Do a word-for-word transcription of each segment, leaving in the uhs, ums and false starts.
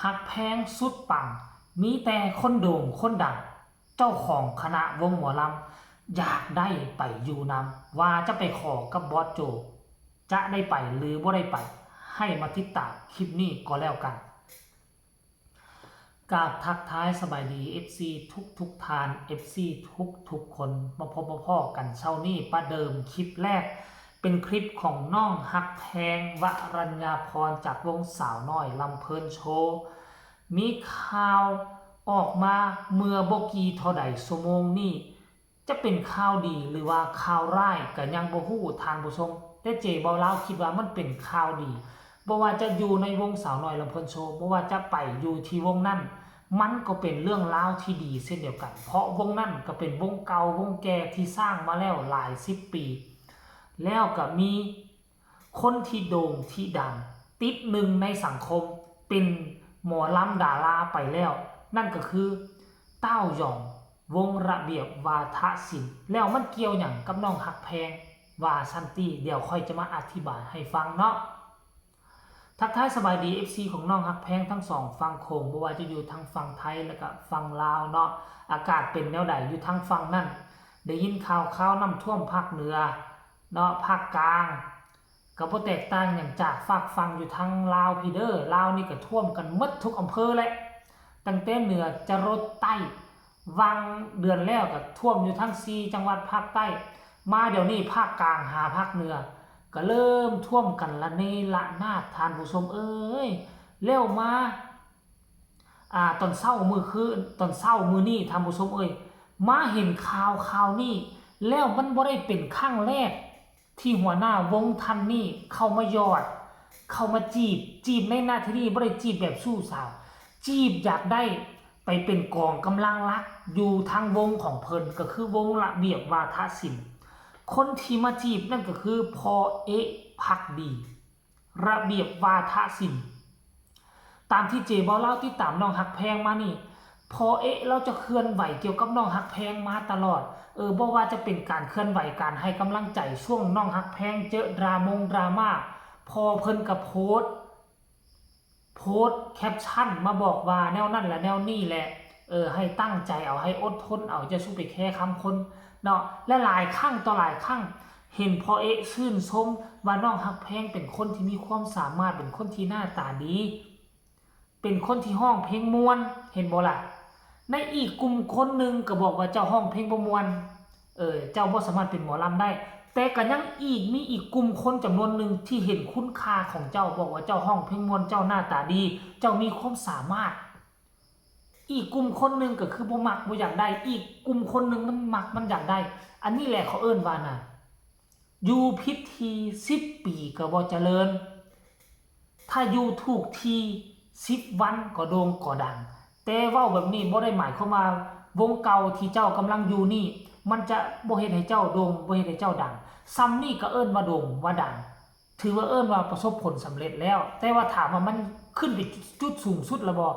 ฮักแพงสุดปัง มีแต่คนโด่งคนดัง เจ้าของคณะวงหมอลำ อยากได้ไปอยู่นำ ว่าจะไปขอกับบอสโจ จะได้ไปหรือบ่ได้ไป ให้มาติดตามคลิปนี้ก็แล้วกัน กราบทักทายสบายดี เอฟซี ทุกทุกท่าน เอฟซี ทุกทุกคน มาพบมาพ้อกันเช้านี้ประเดิมคลิปแรก เป็นคลิปของน้องฮักแพง วรัญญาพร จากวงสาวน้อยลำเพลินโชว์ มีข่าวออกมาเมื่อบ่กี่เท่าใดชั่วโมงนี้ จะเป็นข่าวดีหรือว่าข่าวร้ายก็ยังบ่ฮู้ท่านผู้ชม แต่เจเบาลาวคิดว่ามันเป็นข่าวดี บ่ว่าจะอยู่ในวงสาวน้อยลำเพลินโชว์ บ่ว่าจะไปอยู่ที่วงนั้น มันก็เป็นเรื่องราวที่ดีเช่นเดียวกัน เพราะวงนั้นก็เป็นวงเก่าวงแก่ที่สร้างมาแล้วหลายสิบปี แล้วก็มีคนที่โด่งที่ดัง ติดหนึ่งในสังคม เป็นหมอลำดาราไปแล้ว นั่นก็คือ เต้ายอง วงระเบียบวาทศิลป์ แล้วมันเกี่ยวหยังกับน้องฮักแพง ว่าซั้นติ เดี๋ยวข้อยจะมาอธิบายให้ฟังเนาะ ทักทายสบายดี เอฟซี ของน้องฮักแพงทั้งสองฝั่งโขง บ่ว่าจะอยู่ทางฝั่งไทยแล้วก็ฝั่งลาวเนาะ อากาศเป็นแนวใดอยู่ทางฝั่งนั้น ได้ยินข่าวข่าวน้ำท่วมภาคเหนือเนาะ ภาคกลาง ก็บ่แตกต่างหยังจากฝากฝั่งอยู่ทางลาวพี้เด้อ ลาวนี่ก็ท่วมกันหมดทุกอำเภอแหละ ตั้งแต่เหนือจรดใต้ วางเดือนแล้วก็ท่วมอยู่ทั้งสี่จังหวัดภาคใต้ มาเดี๋ยวนี้ภาคกลางหาภาคเหนือ ก็เริ่มท่วมกันละเนระนาดท่านผู้ชมเอ้ย แล้วมา อ่า ตอนเช้ามื้อคืน ตอนเช้ามื้อนี้ท่านผู้ชมเอ้ย มาเห็นข่าวข่าวนี้ แล้วมันบ่ได้เป็นครั้งแรก ที่หัวหน้าวงท่านนี้เข้ามายอด เข้ามาจีบ จีบในหน้าที่นี้บ่ได้จีบแบบชู้สาว จีบอยากได้ไปเป็นกองกำลังหลักอยู่ทางวงของเพิ่น ก็คือวงระเบียบวาทศิลป์ คนที่มาจีบนั่นก็คือพ่อเอ๊ะ ภักดี ระเบียบวาทศิลป์ ตามที่เจเบาลาวติดตามน้องฮักแพงมานี่ พ่อเอ๊ะลาวจะเคลื่อนไหวเกี่ยวกับน้องฮักแพงมาตลอด เออ บ่ว่าจะเป็นการเคลื่อนไหว การให้กำลังใจช่วงน้องฮักแพงเจอดรามงดราม่า พ่อเพิ่นก็โพสต์ โพสต์แคปชั่นมาบอกว่าแนวนั้นและแนวนี้แหละ เออ ให้ตั้งใจเอา ให้อดทนเอา อย่าสู้ไปแคร์คำคนเนาะ และหลายครั้งต่อหลายครั้ง เห็นพ่อเอ๊ะชื่นชมว่าน้องฮักแพงเป็นคนที่มีความสามารถ เป็นคนที่หน้าตาดี เป็นคนที่ฮ้องเพลงม่วน เห็นบ่ล่ะ ในอีกกลุ่มคนหนึ่งก็บอกว่าเจ้าฮ้องเพลงบ่ม่วน เออ เจ้าบ่สามารถเป็นหมอลำได้ แต่ก็ยังอีก มีอีกกลุ่มคนจำนวนหนึ่งที่เห็นคุณค่าของเจ้า บอกว่าเจ้าฮ้องเพลงม่วน เจ้าหน้าตาดี เจ้ามีความสามารถ อีกกลุ่มคนหนึ่งก็คือบ่มักบ่อยากได้ อีกกลุ่มคนหนึ่งมันมักมันอยากได้ อันนี้แหละเขาเอิ้นว่าน่ะ อยู่ผิดที่สิบปีก็บ่เจริญ ถ้าอยู่ถูกที่สิบวันก็โด่งก็ดัง แต่เว้าแบบนี้บ่ได้หมายความว่าวงเก่าที่เจ้ากำลังอยู่นี่ มันจะบ่เฮ็ดให้เจ้าโด่ง บ่เฮ็ดให้เจ้าดัง ส่ำนี้ก็เอิ้นว่าโด่งว่าดัง ถือว่าเอิ้นว่าประสบผลสำเร็จแล้ว แต่ว่าถามว่ามันขึ้นไปจุดสูงสุดแล้วบ่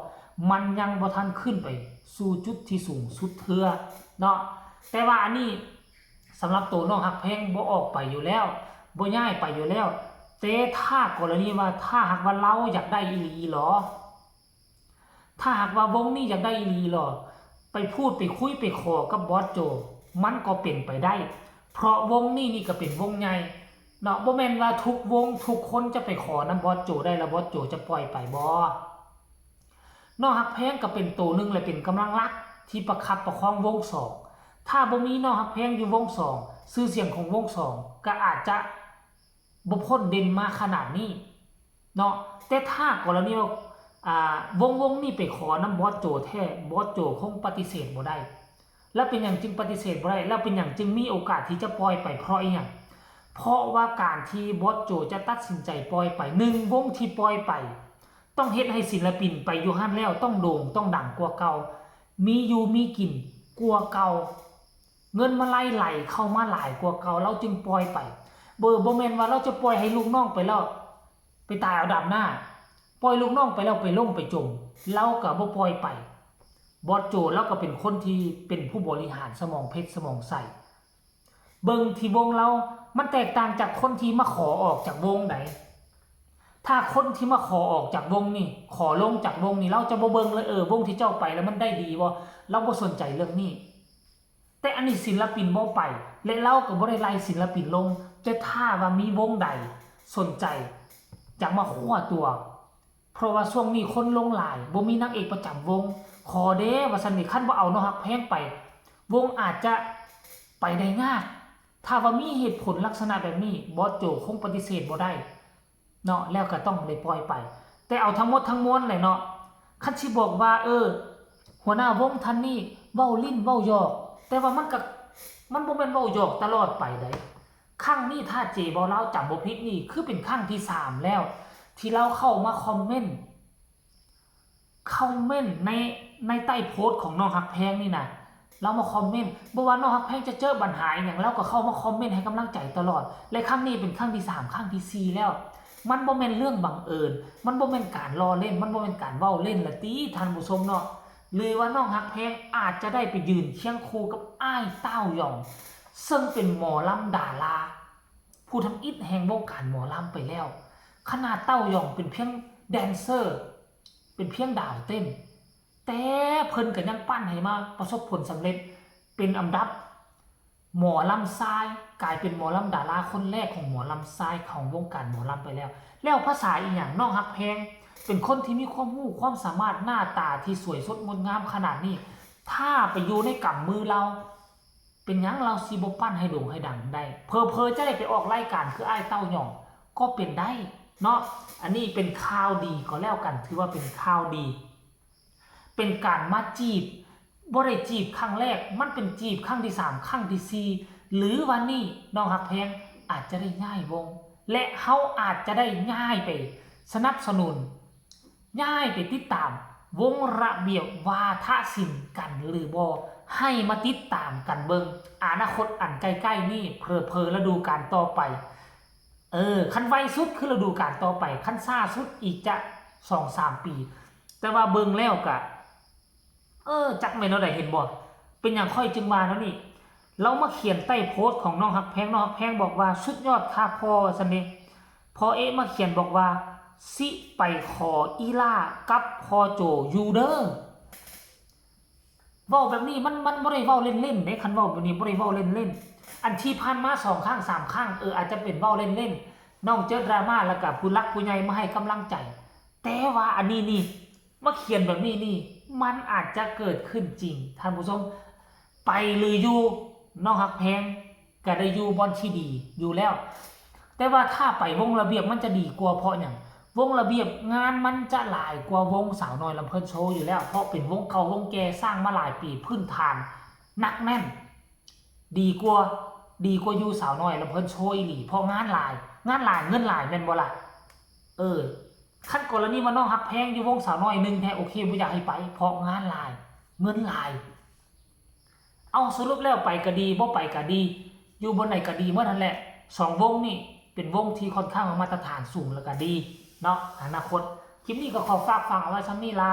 มันยังบ่ทันขึ้นไปสู่จุดที่สูงสุดเทื่อเนาะ แต่ว่าอันนี้สำหรับตัวน้องฮักแพงบ่ออกไปอยู่แล้ว บ่ย้ายไปอยู่แล้ว แต่ถ้ากรณีว่าถ้าหากว่าลาวอยากได้อีหลีหรอ ถ้าหากว่าวงนี้อยากได้อีหลีหรอ ไปพูดไปคุยไปขอกับบอสโจ มันก็เป็นไปได้ เพราะวงนี้นี่ก็เป็นวงใหญ่เนาะ บ่แม่นว่าทุกวงทุกคนจะไปขอนำบอสโจได้แล้วบอสโจจะปล่อยไปบ่ น้องฮักแพงก็เป็นตัวหนึ่งและเป็นกำลังหลักที่ประคับประคองวงสอง ถ้าบ่มีน้องฮักแพงอยู่วงสอง ชื่อเสียงของวงสองก็อาจจะบ่พ้นเด่นมาขนาดนี้เนาะ แต่ถ้ากรณีว่า อ่า วงวงนี้ไปขอนำบอสโจแท้ บอสโจคงปฏิเสธบ่ได้ แล้วเป็นหยังจึงปฏิเสธบ่ได้ แล้วเป็นหยังจึงมีโอกาสที่จะปล่อยไป เพราะอีหยัง เพราะว่าการที่บอสโจจะตัดสินใจปล่อยไป หนึ่ง วงที่ปล่อยไป ต้องเฮ็ดให้ศิลปินไปอยู่หั่นแล้วต้องโด่งต้องดังกว่าเก่า มีอยู่มีกินกว่าเก่า เงินมาลัยไหลเข้ามาหลายกว่าเก่า ลาวจึงปล่อยไป เบ่ บ่แม่นว่าลาวจะปล่อยให้ลูกน้องไปแล้ว ไปตายเอาดาบหน้า ปล่อยลูกน้องไปแล้วไปลงไปจม ลาวก็บ่ปล่อยไป บอสโจลาวก็เป็นคนที่เป็นผู้บริหารสมองเพชรสมองใส เบิ่งที่วงลาว มันแตกต่างจากคนที่มาขอออกจากวงใด ถ้าคนที่มาขอออกจากวงนี่ ขอลงจากวงนี่ ลาวจะบ่เบิ่งเลย เออ วงที่เจ้าไปแล้วมันได้ดีบ่ ลาวบ่สนใจเรื่องนี้ แต่อันนี้ศิลปินบ่ไป และลาวก็บ่ได้ไล่ศิลปินลง แต่ถ้าว่ามีวงใดสนใจอยากมาคว้าตั๋ว เพราะว่าช่วงนี้คนลงหลาย บ่มีนางเอกประจำวง ขอเด้ว่าซั่นนี่ คันบ่เอาน้องฮักแพงไป วงอาจจะไปได้ยาก ถ้าว่ามีเหตุผลลักษณะแบบนี้ บอสโจคงปฏิเสธบ่ได้ เนาะ แล้วก็ต้องได้ปล่อยไป แต่เอาทั้งหมดทั้งมวลแหละเนาะ คันสิบอกว่า เออ หัวหน้าวงท่านนี้เว้าลิ้นเว้าหยอก แต่ว่ามันก็ มันบ่แม่นเว้าหยอกตลอดไปได๋ ครั้งนี้ถ้าเจบ่าวลาวจำบ่ผิดนี่ คือเป็นครั้งที่สามแล้ว ที่ลาวเข้ามาคอมเมนต์ คอมเมนต์ใน ในใต้โพสต์ของน้องฮักแพงนี่นะ ลาวมาคอมเมนต์ บ่ว่าน้องฮักแพงจะเจอปัญหาอหย่าง ลาวก็เข้ามาคอมเมนต์ให้กำลังใจตลอด และครั้งนี้เป็นครั้งที่สาม ครั้งที่สี่แล้ว มันบ่แม่นเรื่องบังเอิญ มันบ่แม่นการล้อเล่น มันบ่แม่นการเว้าเล่นละติท่านผู้ชมเนาะ หรือว่าน้องฮักแพงอาจจะได้ไปยืนเคียงคู่กับอ้ายเต้าหย่อง ซึ่งเป็นหมอลำดารา ผู้ทำอิฐแห่งวงการหมอลำไปแล้ว ขนาดเต้าหย่องเป็นเพียงแดนเซอร์ เป็นเพียงดาวเต้น แต่เพิ่นก็ยังปั้นให้มาประสบผลสำเร็จ เป็นอันดับหมอลำชาย กลายเป็นหมอลำดาราคนแรกของหมอลำชายของวงการหมอลำไปแล้ว แล้วภาษาอีหยัง น้องฮักแพง เป็นคนที่มีความรู้ความสามารถ หน้าตาที่สวยสดงดงามขนาดนี้ ถ้าไปอยู่ในกำมือลาว เป็นหยังลาวสิบ่ปั้นให้โด่งให้ดังได้ เผลอๆจะได้ไปออกรายการคืออ้ายเต้าหย่องก็เป็นได้เนาะ อันนี้เป็นข่าวดีก็แล้วกัน ถือว่าเป็นข่าวดี เป็นการมาจีบ บ่ได้จีบครั้งแรก มันเป็นจีบครั้งที่สาม ครั้งที่สี่ หรือว่านี่น้องฮักแพงอาจจะได้ย้ายวง และเฮาอาจจะได้ย้ายไปสนับสนุน ย้ายไปติดตามวงระเบียบวาทศิลป์กันหรือบ่ ให้มาติดตามกันเบิ่ง อนาคตอันใกล้ๆนี้ เผลอๆฤดูกาลต่อไป เออ คันไวสุดคือฤดูกาลต่อไป คันช้าสุดอีกจะสองสามปี แต่ว่าเบิ่งแล้วกะ เออ จักแม่นแนวใด เห็นบ่ เป็นหยังข้อยจึงว่าแนวนี้ ลาวมาเขียนใต้โพสต์ของน้องฮักแพง น้องฮักแพงบอกว่า "สุดยอดค่ะพ่อ" ว่าซั่นเด้ พ่อเอ๊ะมาเขียนบอกว่า "สิไปขออีหล้ากับพ่อโจอยู่เด้อ" เว้าแบบนี้มัน มันบ่ได้เว้าเล่นๆเด้ คันเว้าแบบนี้บ่ได้เว้าเล่นๆ อันที่ผ่านมาสองครั้งสามครั้ง เออ อาจจะเป็นเว้าเล่นๆ น้องเจอดราม่าแล้วก็ผู้หลักผู้ใหญ่มาให้กำลังใจ แต่ว่าอันนี้นี่ มาเขียนแบบนี้นี่ มันอาจจะเกิดขึ้นจริง ท่านผู้ชม ไปหรืออยู่ น้องฮักแพงก็ได้อยู่บ่อนที่ดีอยู่แล้ว แต่ว่าถ้าไปวงระเบียบมันจะดีกว่า เพราะหยัง วงระเบียบงานมันจะหลายกว่าวงสาวน้อยลำเพลินโชว์อยู่แล้ว เพราะเป็นวงเก่าวงแก่ สร้างมาหลายปี พื้นฐานหนักแน่น ดีกว่า ดีกว่าอยู่สาวน้อยลำเพลินโชว์อีหลี เพราะงานหลาย งานหลาย เงินหลาย แม่นบ่ล่ะ เออ คันกรณีว่าน้องฮักแพงอยู่วงสาวน้อยหนึ่งแท้ โอเค บ่อยากให้ไป เพราะงานหลาย เงินหลาย เอา สรุปแล้วไปก็ดี บ่ไปก็ดี อยู่บ่อนใดก็ดีหมดนั่นแหละ สองวงนี่เป็นวงที่ค่อนข้างมาตรฐานสูงแล้วก็ดีเนาะ อนาคต คลิปนี้ก็ขอฝากฟังเอาไว้ส่ำนี้ล่ะ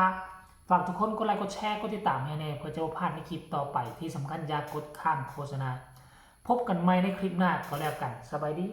ฝากทุกคนกดไลค์ กดแชร์ กดติดตามให้แน่ เพื่อจะบ่พลาดในคลิปต่อไป ที่สำคัญอย่ากดข้ามโฆษณา พบกันใหม่ในคลิปหน้าก็แล้วกัน สบายดี